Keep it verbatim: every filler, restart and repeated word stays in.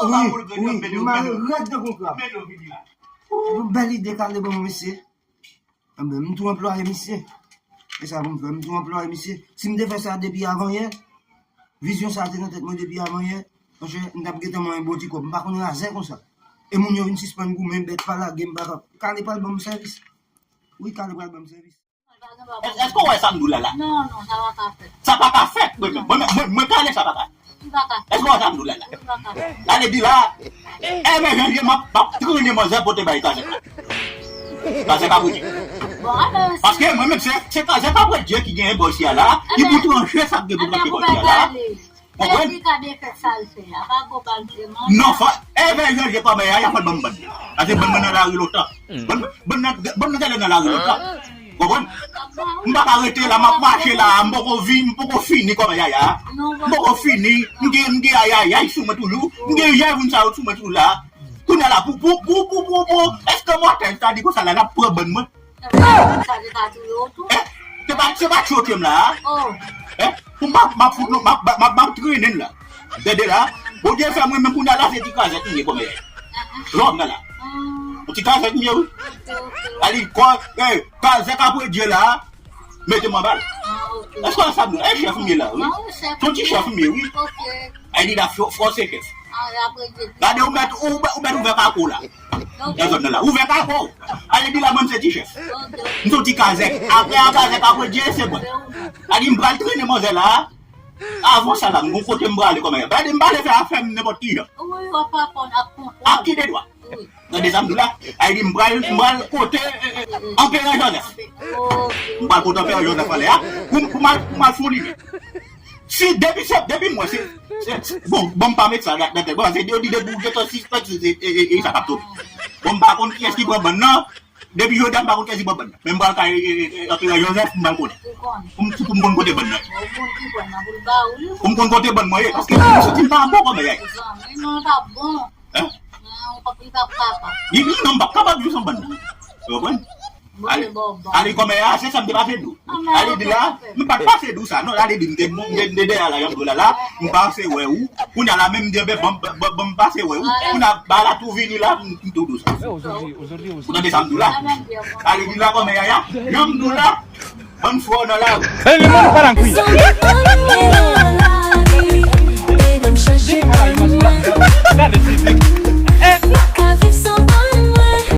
Wi, wi, m mare rèd tankou yon krab. Yon bèl ide Kale ban mwen, mesye. Enben, m tou anplwaye misye. E sa pou m fè, m tou anplwaye misye. Si m te fè sa depi avanyè, vizyon sa a te nan tèt mwen depi avanyè, monchè, m t ap gentan manyen bon ti kòb. M pa konn razè konsa. E moun yo vin sispann goumen, bèt pa lage, m pa ka. Kale pral ban m sèvis. Wi, Kale pral ban m sèvis. Èske w wè sa m di w la la? Non, non, sa pa ka fèt. Sa pa ka fèt, mwen menm. Mwen, mwen, mwen, Kale, sa pa ka fèt. Èske w wè sa m di w la la? Kale di la, Èvè Janvye, m ap, m ap trennen manzè pote bay Kazèk la. Kazèk ap rete. Paske mwen menm, se, se Kazèk ap rete ki genyen bò isi a la, ki pou tranche sa k gen pou tranche bò isi a la. Konprann? Non, fò, Èvè Janvye kòmè a, y ap fè bann bann. Paske bann mwen nan lari lontan. Bann, bann nan, bann nan genlè nan lari lontan. Konprann? M pa ka rete la, m ap mache la, m poko vi-, m poko fini kòmè yaya. M poko fini, m gen, m gen ayayay sou mwen toujou. M gen yèvoun sa yo sou mwen toujou la. Kounye a la, pou, pou, èske mòtèl ta di konsa la, l ap pran bann mwen? Eh, se pa, se pa tchoke m la, a? Eh, pou m ap, m ap fout nou, m ap, m ap, m ap trennen l la. Tande la, Bondye fè mwen menm kounye a la, se ti kazèk m ye kòmè. Lòm nan la. Yon ti kazèk m ye, wi. Ali, kò, eh, kazèk apre Dye la, mete m anba l. Èske w sa m di w? Eh, chèf m ye la, wi. Se yon ti chèf m ye, wi. Ali la, fò, fò se chèf. Gade, ou mèt, ou, ou mèt ouvè kako la. Nan zòn nan la. Ouvè kako. Ale di la, mwen, m se ti chèf. M se yon ti kazèk. Apre a kazèk, apre Dye, se mwen. Ali, m pral trennen manzè la. Avan sa la, m gon kote m prale kòmè. Gade, m pa vle fè afè m nenpòt ki jan. Ak ki de dwa? Tande sa m di w la. Ali, m pral, m pral kote, eh, eh, Anperè Jozèf. M pral kote Anperè Jozèf anlè a. Pou, pou m al, pou m al fè yon lide. Si depi se, depi mwen, se, se, bon, bon, m pa met sa nan, nan tèt. Bon, se yo di depi ou gentan sispèk, se, se, e, e, e, sa k ap tonbe. Bon, m pa konn kiyès ki pran bann nan. Depi jodi a, m pa konn kiyès ki pran bann nan. Men m pral kay, e, e, e, Anperè Jozèf, m pral konnen. Pou m, pou m konn kote bann nan. Pou m konn kote bann mwen ye. Paske m santi m pa bon kòmè. Hein? Li, li, non, m p ap kapab jwe san bann nan. Ou konprann? Ale, ale kòmè a, se sa m te pase di w. Ale di la, m pa t pase di w sa, non, ale di m te, m te, m te dèyè la, janm di w la, la, m pase wè ou. Kounye a la, menm m di, ben, ban m, ban, ban m pase wè ou. Kounye a, ba la tou vini la, m, m tou dous. Ou tande sa m di w la? Ale di la, kòmè yaya, janm di w la, bann fò nan lari. Gade fizik.